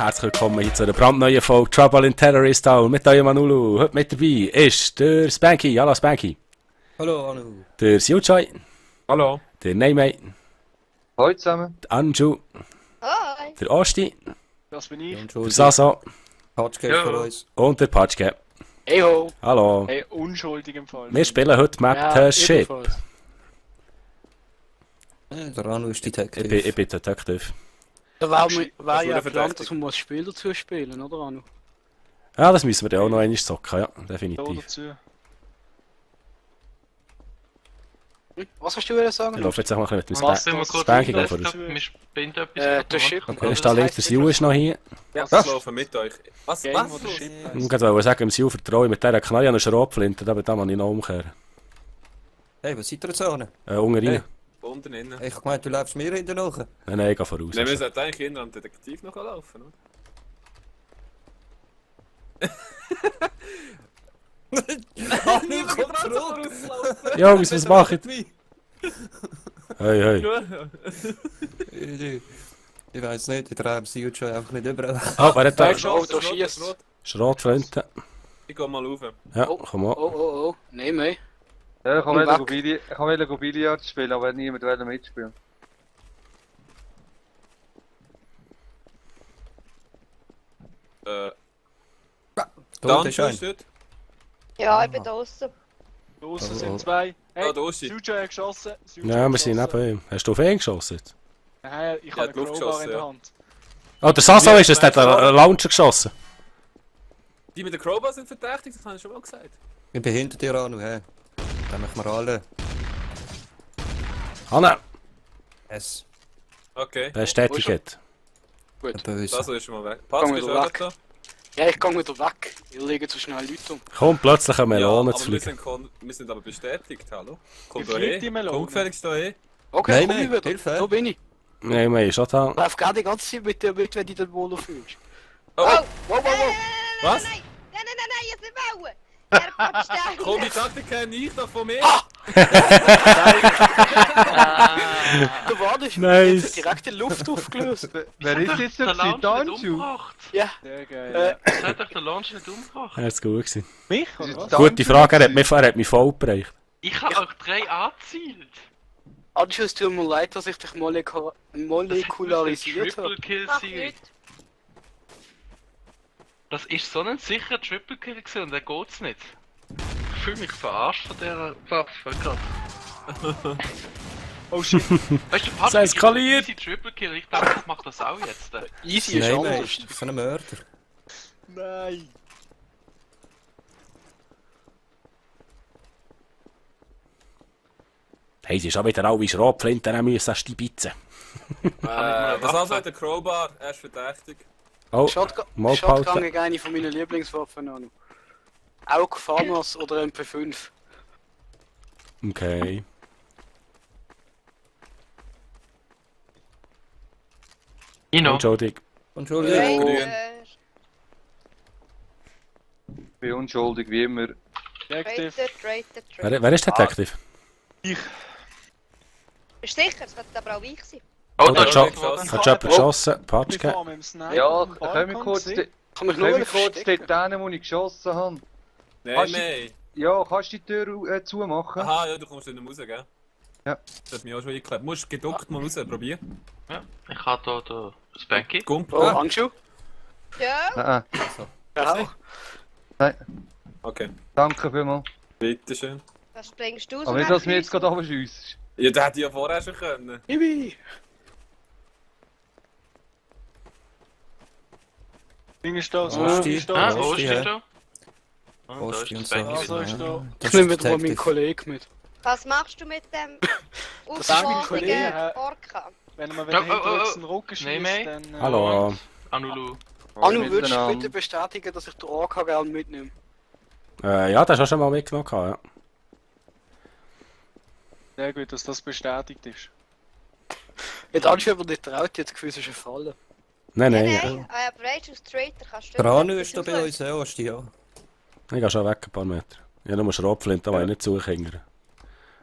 herzlich willkommen hier zu einer brandneuen Folge Trouble in Terrorist Town mit eurem Manulu. Heute mit dabei ist der Spanky. Hallo Spanky. Hallo, hallo. Der Siuchai. Hallo. Der Neymay. Hallo zusammen. Der Anju. Hi. Der Osti. Das bin ich. Der Saso. Patschke für uns. Und der Patschke. Hey ho. Hallo. Hey, unschuldig im Fall. Wir spielen heute Map The Ship. ebenfalls. Der Ranu ist Detective. Ich bin Detective. Da war ja verdächtig. geplant, dass wir mal das Spiel dazu spielen, oder Anu? Ja, das müssen wir dann auch noch einmal zocken, ja, So definitiv. dazu. Was hast du wollen Ich sagen? laufe jetzt auch mal ein bisschen mit Was dem sind wir kurz Spanky eingeloggt? voraus. Wir spielen Der Ship. Okay, ist da links, der Siu ist noch hier. Was laufen mit euch? Was? Game Was? oder Ship? Ich wollte sagen, dem Siu vertraue ich mit dieser Knarre an eine Schrotflinte, aber da muss ich noch umkehren. Hey, was seid ihr jetzt ohne? Unten rein. Unten innen. Ich hab gemeint, du läufst mir hinten nach. Nein, ich gehe voraus. Nein, wir sollten eigentlich hinter am Detektiv noch laufen, oder? Ranu kommt zurück! Jungs, was macht ihr? Hey, hey. Ich weiss nicht, ich treibe sie schon einfach nicht überall. Ah, wer hat da? Oh, da schießt. Schrotflinte. Ich geh mal rauf. Ja, Oh. komm mal. Oh. Nein, mehr. Ja, ich Und wollte Billard spielen, aber niemand will mitspielen. Da Dan, ist du ein. bist dort? Ja, ich bin draußen. Draussen Oh. sind zwei. Hey, Ah, da ist sie. Suja hat geschossen. Suja Ja, hat wir sind geschossen. neben ihm. Hast du auf ihn geschossen? jetzt? Nein, ich Ja, habe die einen Luft Crowbar in geschossen, der ja. Hand. Oh, der Saso ist es, der hat einen Launcher geschossen. Die mit der Crowbar sind verdächtig, das habe ich schon mal gesagt. Ich bin hinter dir, Ranu, hä? Dann machen wir alle. Hanna, Es. Okay, bestätigt. Gut. Böse. das ist schon mal weg. Passt, bist du wieder auch weg. da? Ja, ich gehe wieder weg. Ich lege zu schnell Leute um. Kommt plötzlich eine Melone ja, zu aber fliegen. wir sind aber bestätigt, hallo? Kommt Wie da fliegt die hin. Melone? Ungefährlich da hin. Okay, Nein, komm nein, ich wieder. Hilfe. Da bin ich. Nein, wir sind schon da. Lauf gerade die ganze Zeit mit dir mit, wenn du dich wohler fühlst. Oh, Wow. was? Nein, jetzt nicht bauen! Er kommt Komm, die schnell! Taktik kenne ich doch von mir. Da war ich. Nice. Direkt in die Luft aufgelöst. Wer ist jetzt so gewesen? Danju? Ja. Sehr geil. Das hat doch der Launch nicht umgebracht. Er ist gut gewesen. Mich oder was? Gute Frage, er hat mich voll gebracht. Ich habe auch 3 angezielt. Anschluss, es tut mir leid, dass ich dich molekularisiert Triple habe. Kill Mach sein. nichts. Das ist so ein sicherer Triple Kill gewesen und der geht's nicht. Ich fühle mich verarscht von dieser Waffe gerade. Oh shit. Weißt du, Es eskaliert. easy Triple Kill, ich denke, ich mach das auch jetzt. Easy ist Nein, nein, anders. ist so ein Mörder. Nein. Hey, sie ist auch wieder alle Schrotflinten, dann müssen stibitzen. Das also hat der Crowbar, er ist verdächtig. Oh, Shotgun Molpausen. ist eine von meinen Lieblingswaffen an. Auch Farmers oder MP5. Okay. Entschuldigung. Entschuldigung. Traitor. Ich bin unschuldig, wie immer. Detective. Traitor. Wer ist Detective? Bist du sicher? Das wird aber auch ich sein. Oh, Oh, da der ist Jo- jemand. Hat jemand geschossen? Ich Patschke? fahre mit dem Sniper Ja, auf den können wir Balkon kurz, gesehen. Kann mich nur können wir kurz verstecken. dort hin, wo ich geschossen habe? Nein, Hast du- nein. Ja, kannst du die Tür zumachen? Aha, ja, du kommst nicht mehr raus, gell? Ja. Das hat mich auch schon eingeklebt. Musst geduckt mal raus, probier. Ja, ich habe da den Spanky. Gump. Oh, Handschuh? Ja, Ja, auch. Okay, Danke vielmals. bitteschön. was springst du Aber nicht, dass du mir jetzt gerade runterschiessest. Ja, das hätte ich ja vorher schon können. Hiwi. Ding ist da, so Osti. ist Ah, da. wo Osti, ist ja. der da? Ah, da ist Osti der und so. Spanky Also wieder. ist da. Ich nehme wieder mal meinen Kollegen mit. Was machst du mit dem ist mein Kollege, aufgeborenen hä? Orca? Wenn man Oh, oh, hinter uns oh. den Rücken Nein, schießt, nein. dann... Hallo. Anulu. Anu, würdest du Miteinander. bitte bestätigen, dass ich den Orca gerne mitnehme? Ja, das hast du schon mal mitgenommen, ja. Sehr gut, dass das bestätigt ist. Jetzt Anschluss aber nicht traut, jetzt gefühlt ist ein Fallen. Nein, Nein, nein. nein, aber Rachel's Traitor kannst du Der Ranu nicht ist da bei uns, ja, Osti, ja. Ich gehe schon weg ein paar Meter. Ja, nur Schrotflinte, da will ich nicht suchen.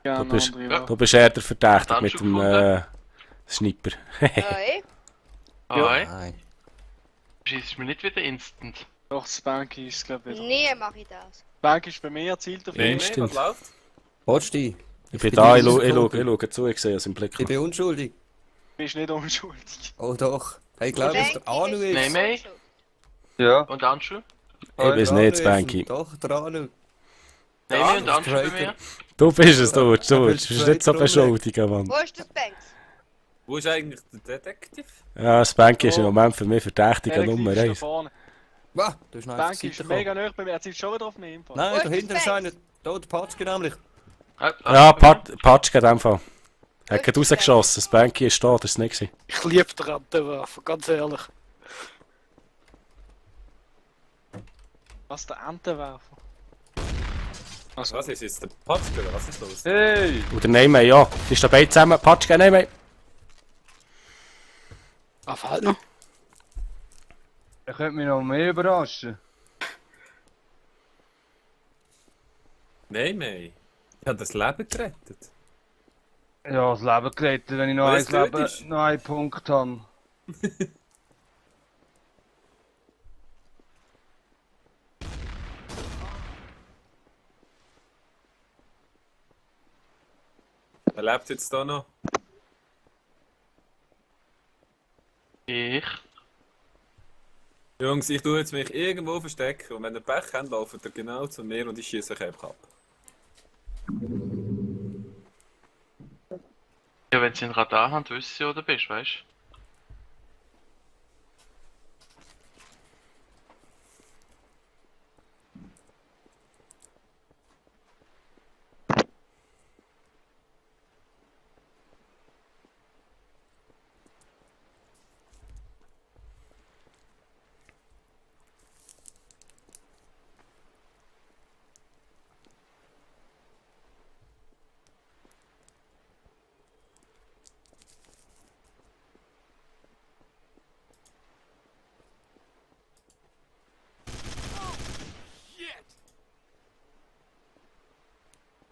Ja, Du bist- andere, ja. Du bist eher der Verdächtige Hast mit du dem gefunden? Sniper. Hey, Hi. Nein. schießt mir nicht wieder instant. Doch, Spanky ist es, glaube ich, wieder. Nie mache ich das. Spanky ist bei mir erzielt auf Nee. jeden Nee, Stimmt. was läuft? Holstein, Ich bin bin da, die ich schaue Sekunde. zu, ich sehe es im Blick. ich bin unschuldig. Du bist nicht unschuldig. Oh doch. Hey, ich glaube, dass der Anu ist. Nein, nein. Ja. Und Anschu? Ich bin's Der nicht, Anu ist Spanky. Doch, der Anu. Nein, und Anschu bei Striker. mir? Du bist es, du bist bist nicht so Striker beschuldigen, Mann. Wo ist das Banks? Wo ist eigentlich der Detektiv? Ja, Spanky ist im Moment für mich verdächtiger Der Nummer ist da 1. vorne. Was? Du hast noch einfach Spanky ist Seite mega nah bei mir. Er zielt schon wieder auf mich. gekommen. Wo Nein, ist dahinter das ist Banks? einer. Da, der Patschke nämlich. Ja, Patschke in dem Fall. Er hat ist gerade das rausgeschossen, Spanky ist da, das war es nicht. Ich liebe den Randenwerfer, ganz ehrlich. Was, der Entenwerfer? Also, Was ist jetzt der Patschke oder was ist los? Hey! Oder Neymar, ja. Die ist dabei zusammen. Patschke, Neymar. Was fehlt noch? Er könnte mich noch mehr überraschen. Nein, nein. Ich habe das Leben gerettet. Ja, das Leben gerettet, wenn ich noch Weil ein es gut Leben, ist. noch einen Punkt habe. Wer lebt jetzt da noch? Ich. Jungs, ich tue jetzt mich irgendwo verstecken und wenn ihr Pech habt, lauft ihr genau zu mir und ich schieße euch einfach ab. Ja, wenn sie ein Radar haben, wissen sie, wo du bist, weißt du?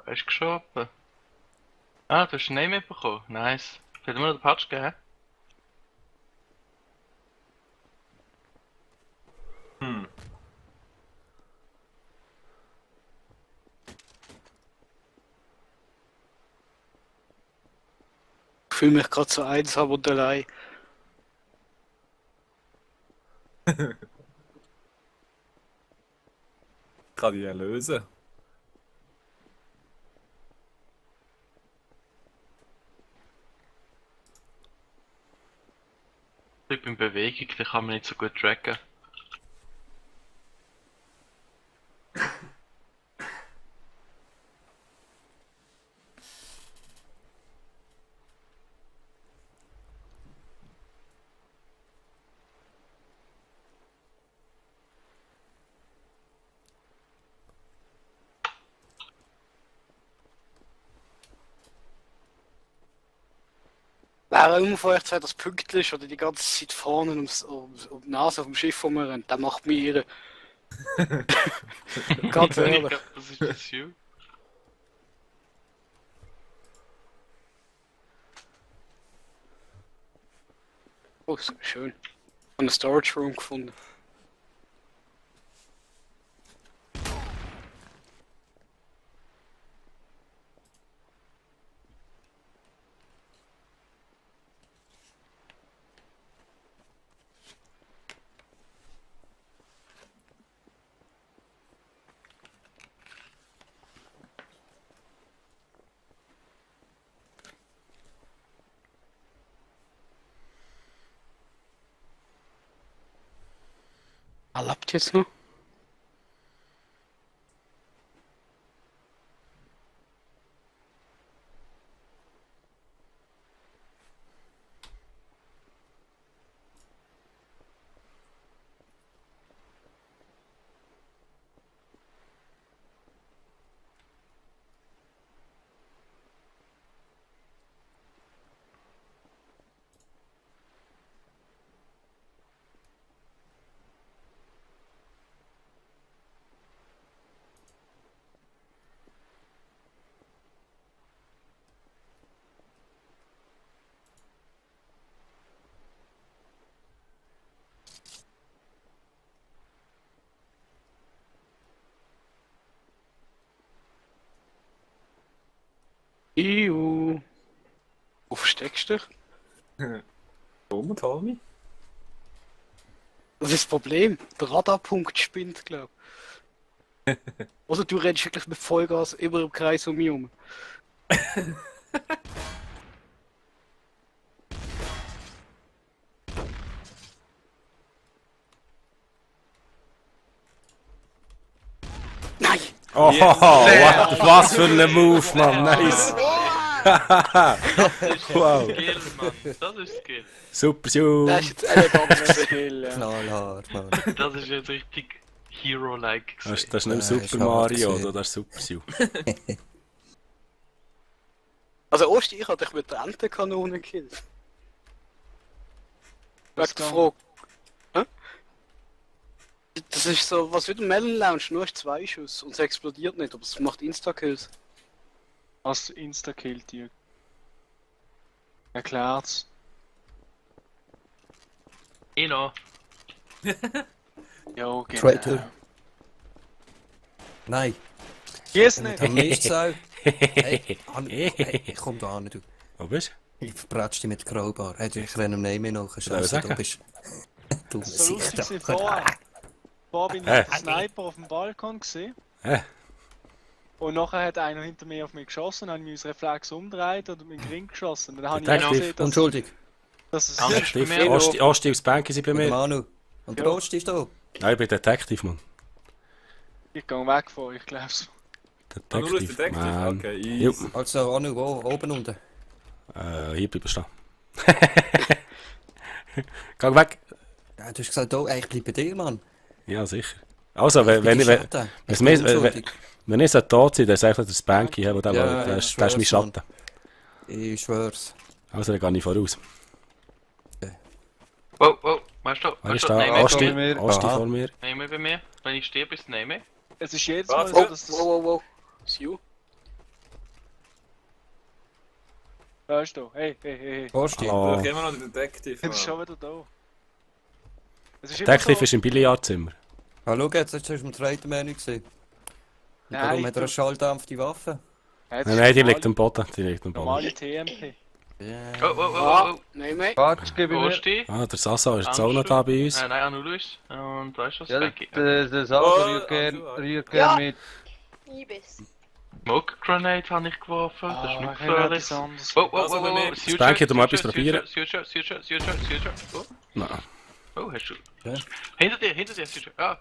Hast du geschoben? Ah, du hast einen Name bekommen. Nice. Fehlt mir noch der Patschke, hä? Hm. Ich fühle mich gerade so einsam und allein. Ich kann die ja lösen. Ich bin in Bewegung, den kann man nicht so gut tracken. Wer immer von euch zwei das Pünktchen ist oder die ganze Zeit vorne um die Nase auf dem Schiff rumrennt, der macht mich irre. Ganz Ich ehrlich. glaub, das ist das You. Oh, ist schön. Einen Storage Room gefunden. Erlaubt jetzt noch? Iu. Wo versteckst du dich? Komm, Tommy. Das ist das Problem. Der Radarpunkt spinnt, glaub ich. Oder du rennst wirklich mit Vollgas über im Kreis um mich herum. Nein! Oh, was für ein Move, Mann. Nice. Wow. Skill, Mann. Das ist Skill. Super, Ju. Das ist jetzt elegant Skill, ja. Knallhart, Mann. Das ist jetzt richtig Hero-like Das gewesen. ist nicht Ja, Super ist hart Mario, gewesen. oder? Das ist Super Ju. Also Osti, ich hatte dich mit der Entenkanone gekillt. Was Wegen der genau? Frage. Hä? Das ist so, was wie der Melon Lounge, nur hast 2 Schuss und es explodiert nicht, aber es macht Insta-Kills. Was Insta-Killt ihr? Erklärt's. Eno. Ja, genau. Traitor. Nein. Yes, Mit nicht! dem Mistsau. Hey, hey, komm da an, du. Wo bist Ich verbratsch dich mit Crowbar. Hey, ich renne ihm nicht mehr nach. Soll ich Scheiße, sagen? du bist... Du Das war lustig gewesen, Sichter. vorher bin ich Hä? mit dem Sniper auf dem Balkon gesehen. Hä? Und nachher hat einer hinter mir auf mich geschossen, dann habe ich meinen Reflex umgedreht und mit dem Ring geschossen. Dann habe ich Detektiv. gesehen, dass, Unschuldig. dass es Anders bei mir. Osti aufs Bänke sind bei Mit mir. Manu. Und der Ja. Ost ist da. Nein, ich bin Detektiv, Mann. Ich gehe weg von euch, glaubst Ah, du bist Detektiv, Detektiv? Mann. Okay, Jo. easy. Also, Anu, wo? Oben unten. Hier bleiben stehen. Geh weg. Ja, du hast gesagt, oh, ich bleib bei dir, Mann. Ja, sicher. Also, wenn ich... Wenn ich so tot sein, dann sage ich der Spanky, der ist mein Schatten. Ich schwör's. Also, dann gehe ich voraus. Wow, wow. Weißt du, Wer ist weißt du, da? Name Osti, bei mir. Osti Aha. vor mir. Name bei mir. Wenn ich sterbe, ist Name. du? Es ist jedes Was? Mal so, Oh, dass wow, das... wow, wow. Siu. Da ist da. Hey, hey, hey, hey. Osti. Oh, Ich immer noch den Detektiv. Er ist schon Mann. wieder da. Es ist immer Detektiv so... ist im Billardzimmer. Hallo, jetzt hast du im Traderman gesehen. Nein, Warum hat er eine schalldampfte Waffe? Ja, das Nein, ist nein, die normale- liegt am Boden. Die liegt am Boden. Normale TMP. Oh, oh, oh, Ah, oh, nein mehr. Quatsch, gebe oh. ich mir. Osti. Ah, der Sasa ist jetzt auch noch da bei uns. Nein, Anulu ist. Und weißt du was? Ja, Spanky. das Oh, andere rührt Ja. gern mit. Ibis. Smoke Grenade habe ich geworfen. Das ist Ah, nicht ich habe gefährlich. etwas anderes. Oh, oh, Also, oh, bei oh, mir- Future, Spanky, du mal etwas Future, probieren? Future, Future, Future, Future. Oh, Nein. oh, hast du. Ja. Hinter dir, Future. Ah,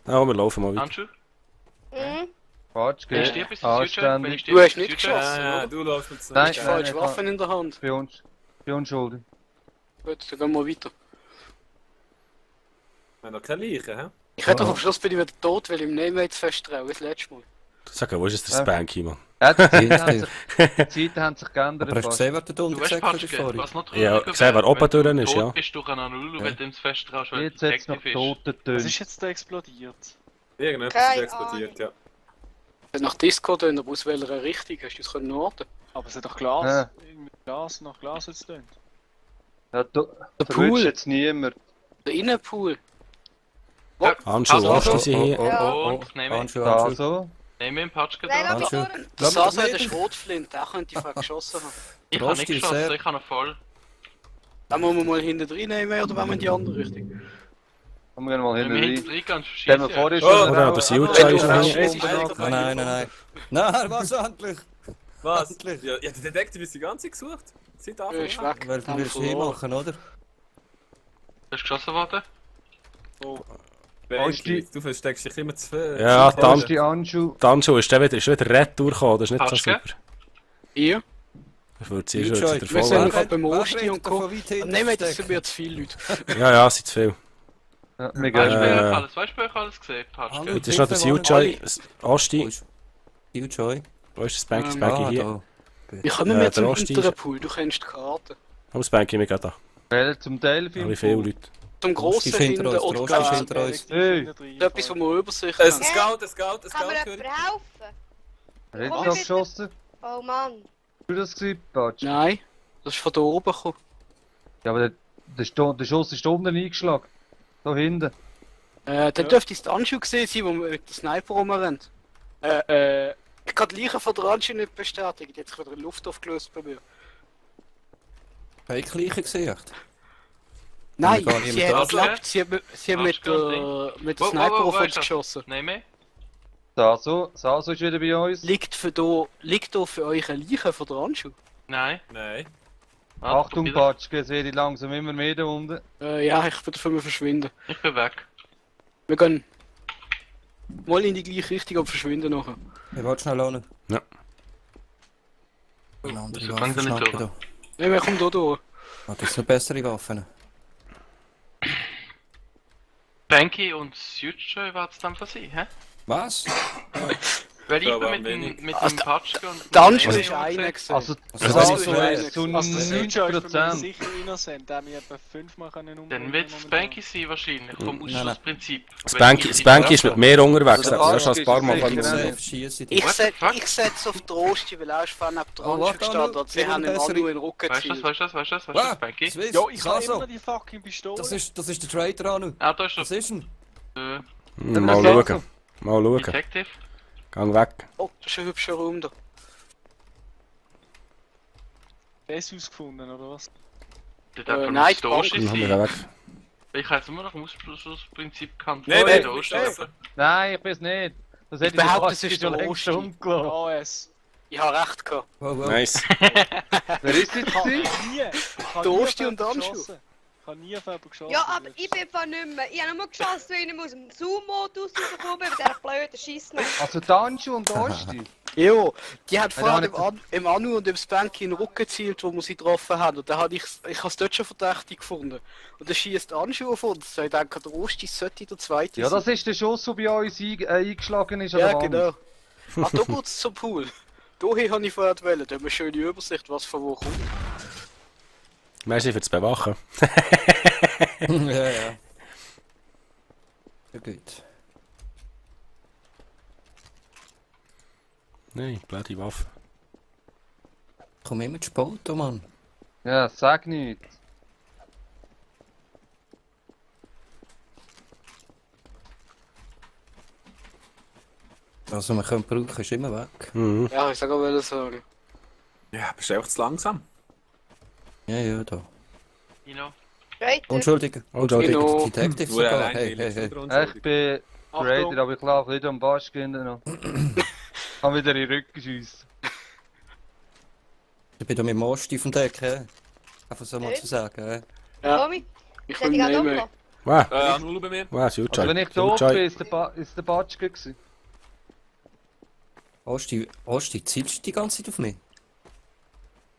Ja, wir laufen mal weiter. Handschuh. Mhm. Quatsch, Wenn ich gebe sterbe, ist es Future. Wenn ich Anständig. sterbe, Du ist hast es nicht Future. geschossen, Ja, oder? du läufst mit so. Nein. Du hast falsche Waffen in der Hand. Bei uns. Bei unschuldig. Gut, dann gehen wir weiter. Wir haben noch keine Leiche, hä? Ich hätte doch am Schluss bin ich wieder tot, weil ich im Name festtraue, wie das letzte Mal. Sag, wo ist jetzt der Spanky, Mann? Ja, die Zeiten Hinter haben dir. sich- die Zeiten haben sich geändert. Aber hast du fast. gesehen, wer da Du unten weißt, gesagt hat Patschke, vorhin? was noch Ja, trauriger gesehen, wer wäre, oben wenn du drin ist, tot ja. bist durch einen Anulu, Ja. wenn du ins Festtraust, weil Jetzt du hat es noch Detective ist. Tote Was tönt. ist jetzt da explodiert? Irgendetwas Keine ist explodiert, ja. Hat nach Discord tönt, aber aus welcher Richtung hast du es können orten? Aber es hat doch Glas. Ja. Mit Glas, nach Glas jetzt tönt. Ja, du Der verwünscht Pool, jetzt niemand. der Innenpool. Handschuh, Also, Osti sind hier. Und nehme Handschuhe, Da Handschuhe. so. Nehme im Patschke Nein, da. lass mich Handschuhe. durch. Der Lass mich Sasa hat doch eine reden. Schrotflinte, der könnte die Frage geschossen haben. Ich Der habe nicht Rosti ist geschossen, sehr- ich habe noch voll. Dann muss man mal hinten drin nehmen oder wollen wir in die andere Richtung? Kommen wir mal Wenn wir hinten hinten rein. rein gehen, Stellen wir schießen. vor, ist Oh, schon Oder der Siucha Hey, ist du noch hast- hier. Nein. Nein, was endlich? Was? Endlich. Ja, der Detektiv ist die ganze Zeit gesucht. Seit Anfang Ist an. weg. Weil du Haben willst verloren. hinmachen, oder? Bist du geschossen worden? Benki, du versteckst dich immer zu viel. Ja, zu dann- viel. die Anschuhe. Die Handschuh ist wieder Retour gekommen, das ist nicht so Patschke? super. Hier? Das wird sie schon Joy, wieder wir sind voll. gerade beim Wer Osti rennt und da von Co. weit hinten Nein, das sind verstecken? mir zu viele Leute. Ja, ja, sind zu viel. Ja, wir Weißt du, gehen. wer ich alles gesehen? Patschke. Hallo. Jetzt ist noch der Siucha, Wo Osti. ist Joy? Wo ist der Spanky? Ah, Spanky hier. da. Wie kommen Ja, wir der zum Osti hinteren ist- Pool? Du kennst die Karte. Aber Spanky, wir gehen da. Wählen zum Delphi. Alle viele Leute. Zum grossen ist hinter hinten uns, oder der Osti ist gar hinter uns. Hey. etwas, wo wir Übersicht Es haben. Scout, es Scout, es Kann Scout. mir Curry. jemand helfen? Hat er Komm, noch bitte. geschossen? Oh Mann. Hast du das gesehen, Patsch? Nein, das ist von da oben gekommen. Ja, aber der Schuss ist da unten eingeschlagen. Da hinten. Dann dürfte es der Anschuh gesehen sein, wo man mit dem Sniper rumrennt. Ich kann die Leiche von der Angie nicht bestätigen, jetzt wird in Luft aufgelöst bei mir. Fake Leiche gesehen. Nein, gar nicht sie mit hat drauf. gelebt, sie hat mit Wo, dem Sniper wo auf uns ist das? geschossen. Nein mehr? Saso ist wieder bei uns. Liegt da für euch eine Leiche von der Angie? Nein. Nein. Ah, Achtung, wieder. Patschke, es wird langsam immer mehr da unten. Ja, ich bin dafür verschwinden. Ich bin weg. Wir gehen mal in die gleiche Richtung und verschwinden nachher. Ich wollte schnell lohnen. Ja. Eine andere Wieso Waffe kann der nicht schnappen durch? da. Ja, wir kommen hier durch. Ah, das sind noch bessere Waffen. Banky und Suture war es dann für sie, hä? Was? Weil ich Da bin waren mit wenig. dem Also, Patschke und... Der Angie und ist einer gewesen. Also, Also, Saso das ist ist zu Also der Ninja ist bei mir 90%. sicher innocent, der hat mich etwa 5-mal umbringen. Dann wird es Banky sein wahrscheinlich, vom Nein, nein. Ausschlussprinzip. Spanky ist mit mir unterwegs, Also das der hast du schon ein paar Mal Arsch ist können sicher sehen. Schießen. Ich What the fuck? setze auf die Rosti, weil er ist vorhin neben der Oh, Angie warte, gestanden Anu, und sie wieder haben ihm bessere. Anu in den Rücken Weißt du das, gezielt. weißt du das, Banky? Swiss, Ja, ich habe Saso. immer die fucking Pistole. Das ist der Traitor, Anu. Ah, da ist Was der ist denn? Mal Saso. schauen. Mal schauen. Detective. Gang weg. Oh, das ist ein hübscher Raum da. Bessus gefunden, oder was? Der darf von nein, uns Doshi Dann haben wir sein. ihn weg. Ich habe jetzt immer noch im Ausschlussprinzip gekannt. Nein, Hey, nein, Doshi. Nein, ich weiß nicht. Das hätte ich behaupte, fast es ist schon der längst Rosti. umgelassen. Ja, es. Ich habe recht gehabt. Wow, wow. Nice. Wer ist jetzt gewesen? Dosti und Anschu. Ich habe nie auf jemanden geschossen. Ja, aber ich bin von nicht mehr. Ich habe nur geschossen, weil ich aus dem Zoom-Modus rausgekommen bin, mit dieser blöden Scheissnummer. Also Danju und Osti. Jo, die hat Ja, vorher da im Anu und im Spanky in den Rücken gezielt, wo wir sie getroffen haben. Und da habe ich es dort schon verdächtig gefunden. Und dann schießt Anschu auf uns. Ich denke, der Rosti sollte der zweite Ja, sein. das ist der Schuss, der bei uns eingeschlagen ist. an der Ja, Wand. genau. Ach, da geht's zum Pool. Daher habe ich vorher gewählt. Da haben wir eine schöne Übersicht, was von wo kommt. Merci für das Bewachen. Ja, ja. Ja, gut. Nein, blöde Waffe. Komm immer zu spät, Mann. Ja, sag nicht. Also, wir können brauchen, ist immer weg. Mhm. Ja, ich sag auch wel sagen. Ja, bist du einfach zu langsam. Ja, ja, da. Ino. Right? Unschuldiger. Unschuldiger. Genau. Detective Nur sogar. allein Hey, hey, hey. Ich bin Raider, aber ich laufe nicht am Basch noch. Kann wieder in den Rücken schiessen. Ich bin da mit dem Most auf dem Deck, hä? Einfach so mal Hey. zu sagen, hä? Ja, Tommy, ich hätte bin ich gerade nicht mehr. umgekommen. Wow, Anul bei mir. wow, Suchai. Also wenn ich da oben bin, ist der Batschke gewesen. Osti, zielst du die ganze Zeit auf mich?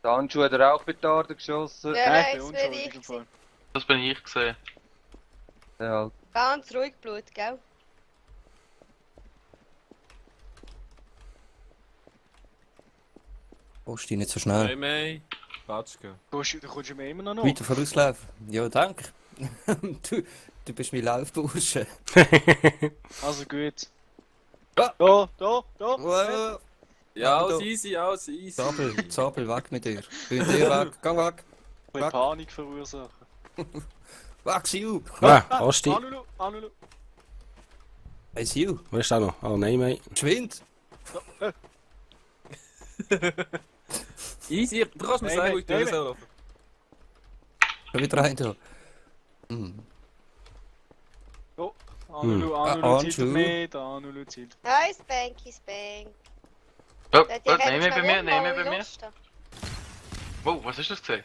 Der Anschu hat er auch Petarden geschossen. Wer Nein, ich weiß, bin wer unschuldig ich im Fall. war. Das bin ich gesehen. Ja, Ganz ruhig Blut, gell? Osti, nicht so schnell. Hey, May. Patschke. Da kommst du mir immer noch Weiter vorauslaufen. Ja, danke. du bist mein Laufbursche. Also gut. Ah. Da. Wow. Ja, Aber alles easy, alles easy. Zabel, weg mit dir. Bin dir weg, geh weg. Ein bisschen Panik verursachen. Weg, Siu. Wow, Osti. Anulu. Hey, Siu, Wo ist der noch? Oh nein, mate. geschwind. Easy, du kannst mir Nein, sagen, wo ich nein, durch soll laufen. Schon wieder rein da. Anulu Ah, zielt Anschu. mit, Anulu zielt. Hi, Spanky, Spank. Oh, Der hat oh, dich nehmen wir schnell bei mir, nehmen wir umgehauen, bei mir. Lust. Wow, was ist das gesehen?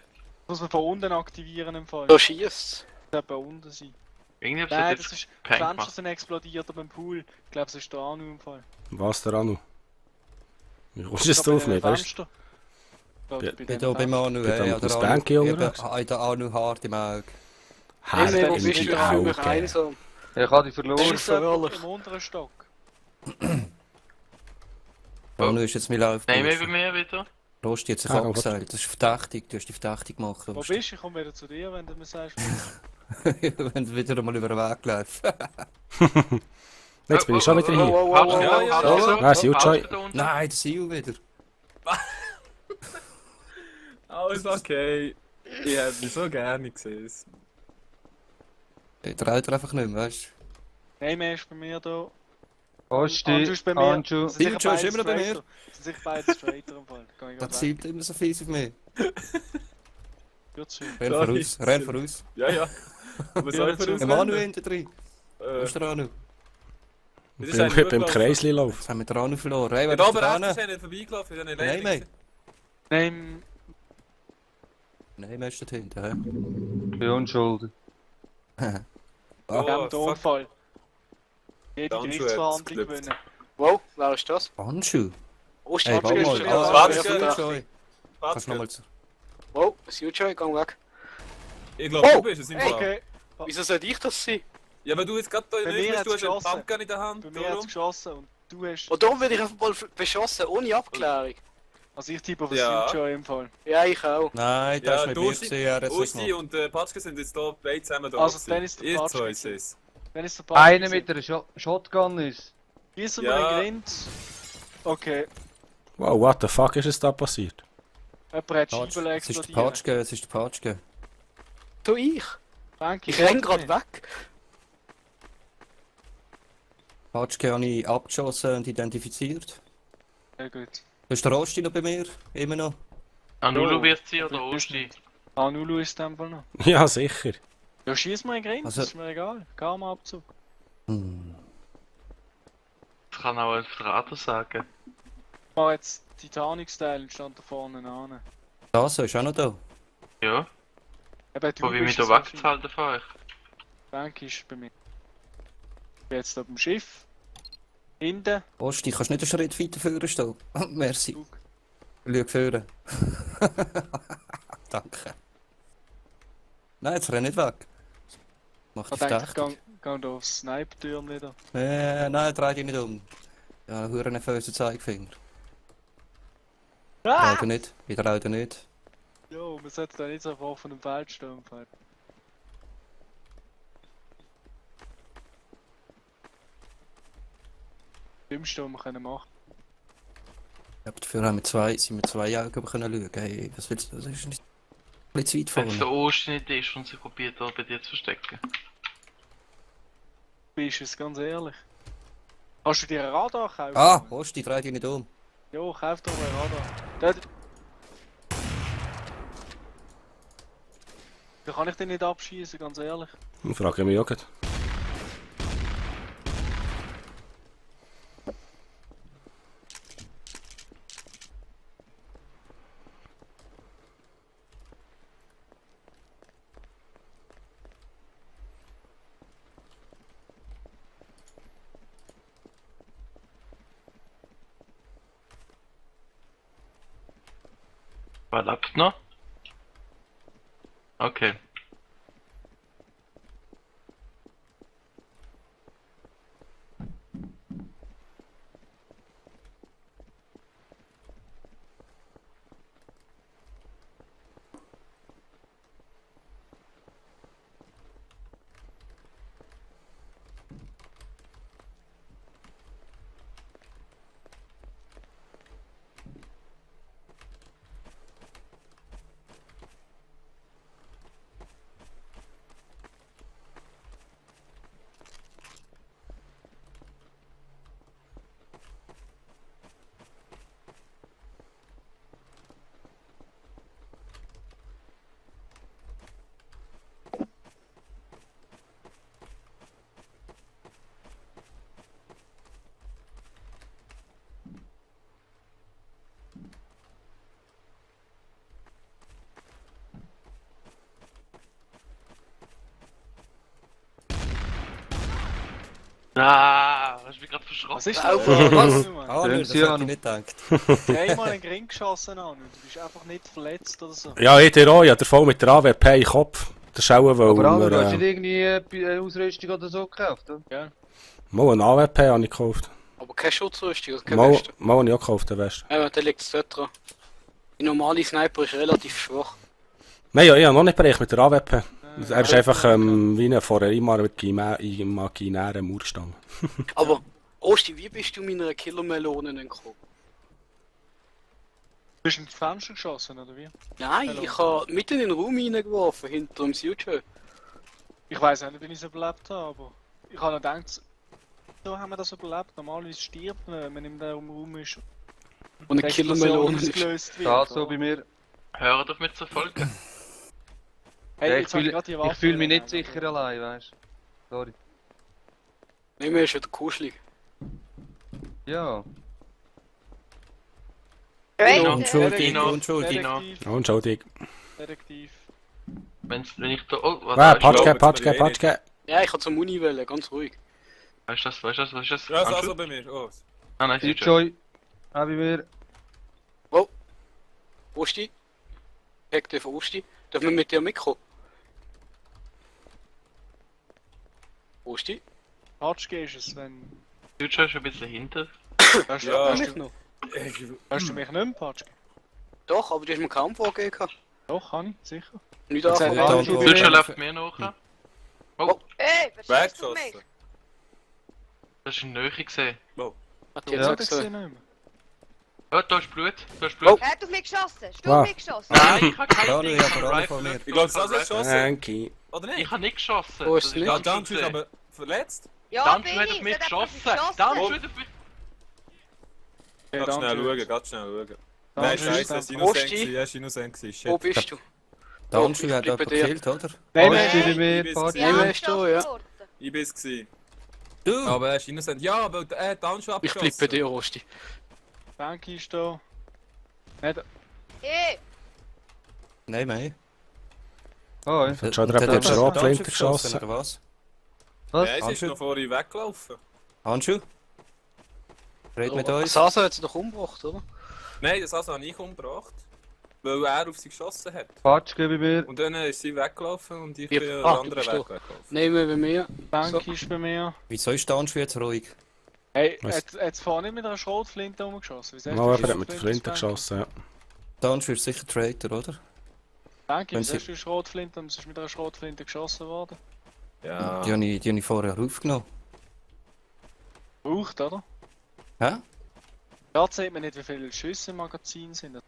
Muss man von unten aktivieren im Fall. Da schießt. Das sollte bei unten sein. Irgendwie Nein, sollte das jetzt ist... Die Peng Fenster gemacht. sind explodiert beim Pool. Ich glaube, es ist der Anu im Fall. Was der Anu? Wie kommst du jetzt drauf nicht, weißt du? Ich bin da beim Anu, Bin da hey. mit dem Spanky unterwegs? Der Anu hart im Auge. Hart Hey, May, wo im bist du denn für mich Auge. einsam? ich habe die Das verloren. ist verwirrlich. im unteren Stock. Anu ist jetzt mein Nehmen wir bei Laufbursche. mir wieder. Rosti hat sich Ah, abgesagt. Das ist verdächtig. Du hast dich verdächtig gemacht. Wo Rosti. bist du? Ich komme wieder zu dir, wenn du mir sagst. Wenn du wieder mal über den Weg läufst. Jetzt bin ich schon wieder hier. Patschke, ja, ja, Patschke, ja, sie Patschke Utschei. da unten. Nein, der Siu wieder. Alles okay. Ich hätte mich so gerne gesehen. Der traut einfach nicht mehr, weißt Nein, mehr ist bei mir da. Osti, ist bei mir. Anju. Sind sicher Pincho ist beide immer noch bei mir. Straighter. Sind sicher beide Straighter im Fall. Kann ich Das grad sagen. zielt immer so fies auf mich. Wird's schön. Renn Sorry. voraus, renn voraus. Ja, ja. Was soll ich für uns Emanuel hinten drin. Wo Äh, ist der Anu? das ist eigentlich Beim gut Kreisli laufen. Jetzt haben wir den Anu verloren. Hey, Ja, wer da ist oben da rechts ist hin? er nicht vorbeigelaufen, in diesen Nein, Leitungen. Nein, Nein, wer ist dort hinten? hä? Ich bin unschuldig. wir Oh, haben den fuck. Unfall. Jede Der Handschuh hat's Gerichtsverhandlung geklippt. gewinnen. Wow, wer ist das? Handschuh? Osti, Hey, Osti warte ist mal. schon Ah, warte, wer warte. ist Joy? Kannst du Patske. nochmal zu... Wow, Sujoy, geh weg. Ich glaube, Oh, du bist es im Fall. Okay, Wieso sollte ich das sein? Ja, weil du jetzt gerade da Bei in mir bist, hat's du hast einen geschossen. Pumpgun in der Hand. bei mir hat es Darum. geschossen und du hast... Und darum werde ich einfach mal beschossen, ohne Abklärung. Also ich tippe auf Ja. Sujoy im Fall. Ja, ich auch. Nein, das Ja, ist mit mir gewesen, er hat es Usti gemacht. und Patske sind jetzt da beide zusammen da. Also, gewesen. dann ist der Ihr Patske zwei gewesen. sind es. Dann ist der Einer mit einer Shotgun ist. Gießen Ja. wir den Grind. Okay, Wow, what the fuck ist es da passiert? jemand hat Patsch. Scheiben Es ist der explodiert. Patschke, es ist der Patschke. Du, ich. Danke. Ich renn grad weg. Patschke habe ich abgeschossen und identifiziert. Sehr gut. Da ist der Rosti noch bei mir, immer noch. Anulu Oh, wird sie oder das ist Osti? nicht. Nulu ist in dem Fall noch. Ja, sicher. Ja, schieß mal in den Grind, Also- das ist mir egal. Karma-Abzug. Hm. Das kann auch ein Verrater sagen. Ich mach jetzt Titanic-Style und stand da vorne an. Das ist auch noch da. Ja, Eben, du probier mich bist da es wahrscheinlich. wegzuhalten von euch. Danke, ist bei mir. Ich bin jetzt da beim Schiff. Hinten. Osti, kannst du nicht einen Schritt weiter führen stehen? Merci. Zug. Schau führen. Danke. Nein, jetzt renn nicht weg. Mach Ich dich denke, ich verdächtig. gehe da aufs Snipe-Türm wieder. Nein, dreh dich nicht um. Ja, hure nervöser Zeigefinger. Ah! Trau dir nicht. Ich trau dir nicht. Jo, man sollte da nicht so vor von dem Feld stehen. im Fall. Das Dümmste, was wir können machen. Aber dafür haben wir sind wir zwei Augen können schauen. Hey, was willst du? Das ist nicht ein bisschen zu weit Wenn es der vorne. Osti nicht ist und sie probiert da bei dir zu verstecken. Bist du es ganz ehrlich? Hast du dir ein Radar gekauft? Ah, Osti, dreh dich nicht um. Jo, kauf doch mal ein Radar. Dort. Da kann ich den nicht abschießen, ganz ehrlich. Ich frage mich auch gerade. Wer lebt noch? Okay. Ah, hast du mich gerade verschrocken? Was ist Au, das? was? Ah, Dem das sie hätte an- ich nicht gedacht. Dreimal einen Ring geschossen an und du bist einfach nicht verletzt oder so. Ja, ich dir auch. Ich hatte voll mit der AWP in den Kopf. Das ist auch, weil Aber Anju, du hast wir... nicht irgendwie Ausrüstung oder so gekauft, oder? Mal eine AWP habe ich gekauft. Aber keine Schutzrüstung, also keine Mal Weste. habe ich auch gekauft, der Weste. Ja, dann liegt es dort dran. Die normale Sniper ist relativ schwach. Nein, ja, ich habe noch nicht bereicht mit der AWP. Er ist einfach wie ein vorher imaginären Mauerstange. Aber, Osti, wie bist du meiner Killermelone entkommen? Bist du ins Fenster geschossen oder wie? Nein, Hallo. ich habe mitten in den Raum reingeworfen, hinter dem Sujoy. Ich weiß nicht, wie ich es überlebt habe, aber ich habe noch gedacht, so haben wir das überlebt. Normalerweise stirbt man, wenn man in dem Raum ist. Und eine Killermelone ist. ausgelöst wird. Da so bei mir. Hört auf mich zu folgen. Hey, Ja, jetzt hab grad die Waffe ich fühle mich nicht genommen. sicher allein, weißt du? Sorry. Nicht mehr ist wieder kuschelig. Ja. Right, Unschuldig, Dino, unschuldig. Dino. Unschuldig. Detektiv. Wenn ich da. Oh, Ah, warte, Patschke, glaub, Patschke, jetzt bin ich Patschke. Ja, ich kann zum Uni wählen, ganz ruhig. weißt du das? Ja, Anschluss? also bei mir. Oh. Ah, nein, sieht schon. Joy. Auch bei mir. Osti? Hektar von Osti? Dürfen wir mit dir mitkommen? Osti? Patschke ist es, wenn... Sieht schon ein bisschen hinter. Hörst, Ja. hörst, Mich du, noch? hörst du mich nicht mehr, Patschke? Doch, aber du hast mir kaum vorgegeben. Doch, kann ich, sicher. Nicht Jetzt anfangen. hat er- Antwort. Sieht schon läuft mir nach. Ey, was ist du mich? Weggeschossen. Das ist in Nähe gesehen. Hat die Jetzt jetzt hat er gesagt? gesehen nicht mehr. Oh, da ist Blut. Da ist Blut. Oh. Er hat auf mich geschossen. Hast du Ah. auf mich geschossen? Nein, ich habe Ja, keinen nur Ding. ja, vor allem von mir. Ich glaube, das ist geschossen. Danke. Oder Ich nicht? habe nicht geschossen. Wo ist Das es nicht? Ja, ganz Dansch ist gesehen. aber verletzt. Ja, Dansch bin hat ich. auf mich Sie hat auf mich geschossen. Dansch Oh. hat auf mich... Ja, Ganz schnell danke. schauen, ganz schnell schauen. Danke, Nein, scheiße, es danke. war innocent. Osti? gewesen, es war innocent. gewesen, Wo Shit. bist du? Der Oh, Anschul ich hat bleib bei jemanden dir. gekillt, oder? Patschke Nein, bei mir. ich Patschke. Ja, Ja, weißt du, ja. worden. Ich bin es gewesen. Du! Aber er ist innocent. Ja, weil er hat Dansch Ich abgeschossen. bleib bei dir, Osti. Banky ist da. Nicht... Hey, Nein, nein. Oh, Hat schon Der jemand hat mit der den Schrotflinte Anschul geschossen? oder was? was? Ja, sie ist Handschuh? noch vor ihm weggelaufen. Handschuh? Red mit uns. Sasa hat sie doch umgebracht, oder? Nein, das habe ich umgebracht. Weil er auf sie geschossen hat. Patschke bei mir. Und dann ist sie weggelaufen und ich Ja, bin den ah, anderen du bist Weg da. weggelaufen. Nehmen wir bei mir. Banky ist bei mir. Wieso ist der Anschul jetzt ruhig? Hey, Was? jetzt vorne nicht mit einer Schrotflinte umgeschossen. Wieso hast Mal du jemand hat mit der Schrotflinte Flinte ins geschossen, ja. Der Anschul ist sicher Traitor, oder? Banky, Wenn wieso sie- hast du Schrotflinte und es ist mit einer Schrotflinte geschossen worden? Ja. Die habe ich vorher aufgenommen. Braucht, oder? Hä? Da sieht man nicht, wie viele Schüsse im Magazin sind.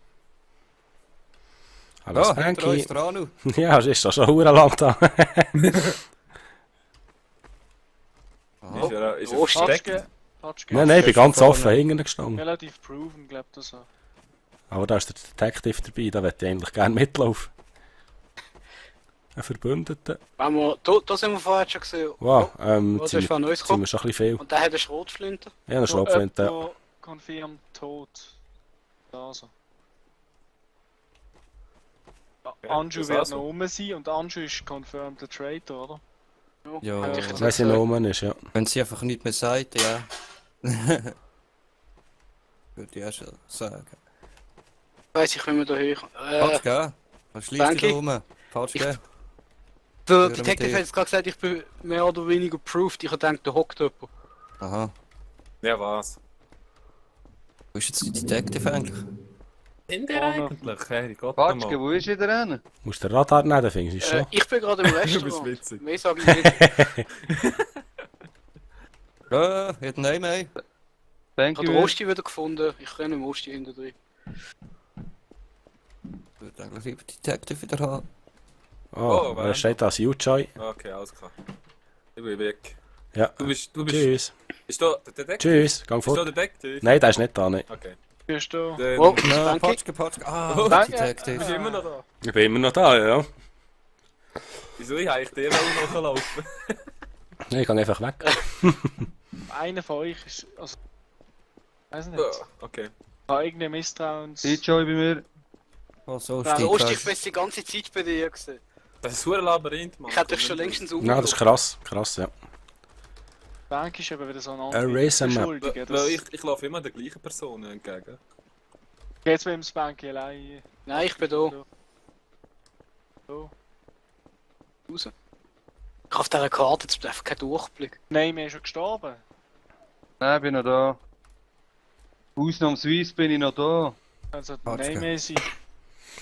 Hallo Ah, hinter uns, Spanky. der Anu. Ja, es ist doch schon verdammt lang da. Ist Aha. er, ist er Oh, versteckt? Patschke. Nein, nein, ich bin ganz vorne. offen hinten gestanden. Relativ proven, glaubt das so. Aber da ist der Detective dabei, da möchte ich eigentlich gerne mitlaufen. Ein Verbündeter. Wenn wir, da sind wir vorher schon gesehen. Wow, Oh, das sind ist von uns wir gekommen. schon ein bisschen viel. Und der hat eine Schrotflinte. Ja, eine Schrotflinte. Ja. Jemand, der confirmed tot. Da so. Anju das wird also. noch rum sein und Anju ist confirmed der Traitor, oder? Ja, hätte ich jetzt Weil sie noch rum ist, ja. wenn sie einfach nicht mehr sagt, ja. Würde ich auch schon sagen. Weiss ich, wie wir da hören. Falsch, gell? Was schließt dich Banky? da rum? Falsch, gell? Der Hören Detective wir hat jetzt gerade gesagt, ich bin mehr oder weniger proved. Ich habe gedacht, da hockt jemand. Aha. Ja, was? Wo ist jetzt die Detective eigentlich? In der eigentlich? Hey, Gott Patschke, einmal. wo ist ihr denn? Musst du den Radar nehmen, dann findest du es schon. Ich bin gerade im Du bist Restaurant. witzig. Mehr sage ich nicht. Ja, hat nein mehr. Ich Thank habe den you. Osti wieder gefunden. Ich renne im Osti hinter drin. Ich würde eigentlich lieber die Detective wieder haben. Oh, wer wer steht da? Joy. Okay, alles klar. Ich bin weg. Ja. Du bist... Tschüss. Ist da der Detektiv? Tschüss, gang Ist da fort. der Detektiv? Nein, der ist nicht da, nein. Okay. Bist du? Dann... Oh, Ja, danke. Patschke. Ah, Oh, die danke. Bist du Detective. immer noch da? Ich bin immer noch da, ja. Wieso? Ich eigentlich dir auch noch laufen. Nein, ich gehe einfach weg. Einer von euch ist. Also. Weiß nicht. Okay. Ich habe irgendwie Misstrauens. Joy bei mir. Oh, so Der Der steht Osti, ich da. bin jetzt die ganze Zeit bei dir gesehen. Das ist ein Labyrinth, Mann. Ich hätte dich schon längstens Ja, das ist krass. Krass, ja. Bank ist eben wieder so ein Eraser Map. Schuldige. Weil ich laufe immer der gleichen Person entgegen. Geht's mit dem Spanky allein? Nein, ich bin da. So. Raus. Ich habe auf dieser Karte jetzt einfach keinen Durchblick. Nein, wir ist schon gestorben. Nein, bin noch da. Ausnahmsweise bin ich noch da. Also, Patschke. nein, mehr sein.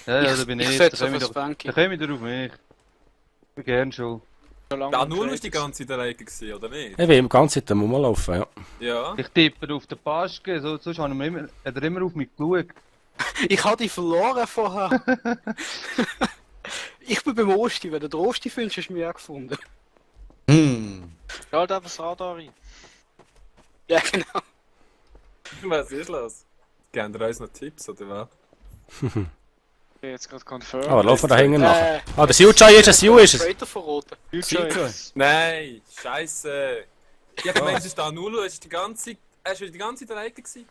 Ja, ja, da bin ich. Ich Da setze auf kommen das wir Banky. wieder auf mich. Ich bin gern schon. Schon lange Da nur nicht ist die ganze Zeit alleine gewesen, oder nicht? Ich bin die ganze Zeit am Rumlaufen, ja. Ja. Ich tippe auf den Paschke, sonst hat er immer auf mich geschaut. Ich habe die verloren vorher. Ich bin beim Osti. Wenn du den Osti findest, hast du mich auch gefunden. Hm. Schalt einfach das Radar rein. Ja, genau. Was ist los? Geben ihr uns noch Tipps, oder was? Ich bin jetzt gerade confirmed. Aber laufen wir da hinten nach. Ah, der Siuchai ist es, Siu ist es. Traitor verraten. Nein, scheiße. Ich hab gemeint, es ist da Nulu, es ist die ganze Zeit alleine gewesen.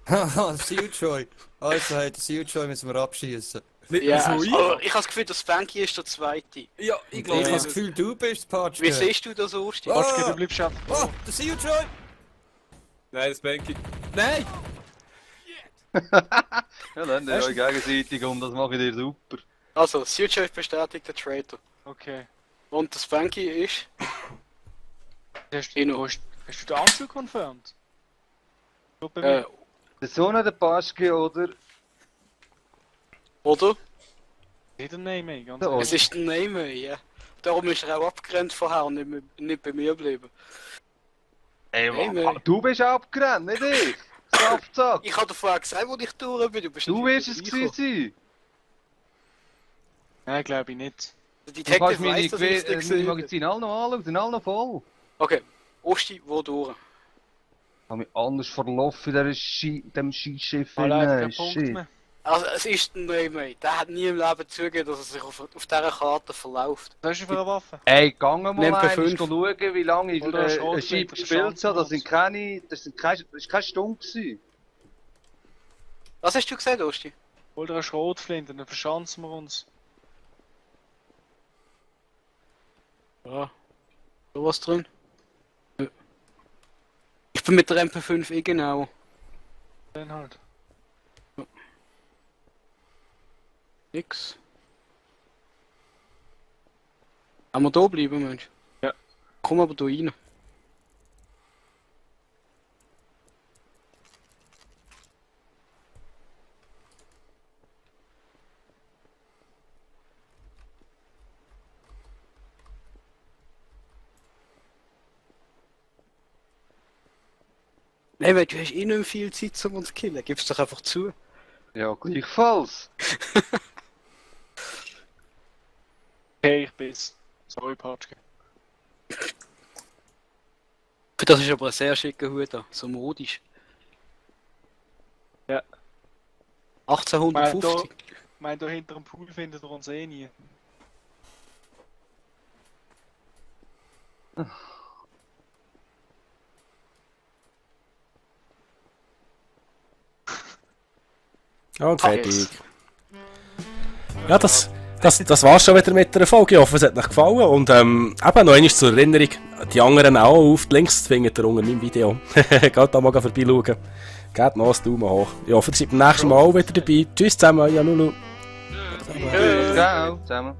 Haha, Siljoy. Also, hey, der Siljoy müssen wir abschießen. Nicht Ja, so ich. aber ich habe das Gefühl, der Spanky ist der Zweite. Ja, ich Ich glaube, habe das Gefühl, du bist Patschke. Wie siehst du das, Osti? Patschke, du bleibst ab. Oh, der Siljoy! Nein, das Banky. Nein! Ja, dann euch gegenseitig und das mache ich dir super. Also, Suchef bestätigt den Traitor. Okay. Und der Spanky ist... Hast Inno. hast du den Anzug confirmed? So bei mir. Der Sohn der Paschke oder Oder? Nicht ein Name, ganz der Es ist der Name, ja. Darum ist er auch abgerannt vorher und nicht bei mir geblieben. Ey, Mann. du bist abgerannt, nicht ich! Saftsack! Ich habe dir vorher gesagt, wo ich durch bin. Du bist Du nicht wirst es reingekommen. gewesen Nein, glaube ich nicht. Der sein! Du Detective kannst weiss, dass ich es meine gesehen habe. Magazin alle noch anschauen, sind alle noch voll. Okay, Osti, wo durch? Ich habe mich anders verlaufen in dem Skischiff. Leider keinen Punkt Shit. mehr. Also, es ist der Name. Der hat nie im Leben zugegeben, dass er sich auf dieser Karte verläuft. Was hast du für eine Waffe? Ey, gang mal Nimm einmal P5. schauen, wie lange ich Oder ein ein Schrotflinte, Schiff das gespielt Chance habe. Das für sind keine Stunde gewesen. Was hast du gesagt, Osti? Hol dir eine Schrotflinte, dann verschanzen wir uns. Ja. Da was drin? Ja. Ich bin mit der MP5 genau. Dann halt. Nix. Kann man da bleiben, Mensch? Ja. Komm aber da rein. Nein, weil du hast eh nicht mehr viel Zeit, um uns zu killen. Gib's doch einfach zu. Ja, gleichfalls. Okay, ich bin's. Sorry, Patschke. Das ist aber ein sehr schicker Hut da, so modisch. Ja. 1850. Ich meine, da hinter dem Pool findet ihr uns eh nie. Und fertig. Ja, das war's schon wieder mit der Folge. Ich hoffe, es hat euch gefallen. Und eben noch einmal zur Erinnerung, die anderen auch auf. Die Links findet ihr unter meinem Video. Geht da mal vorbeischauen. Gebt noch einen Daumen hoch. Ich hoffe, ihr seid beim nächsten Mal auch wieder dabei. Tschüss zusammen, ja Lulu. Ciao, zusammen.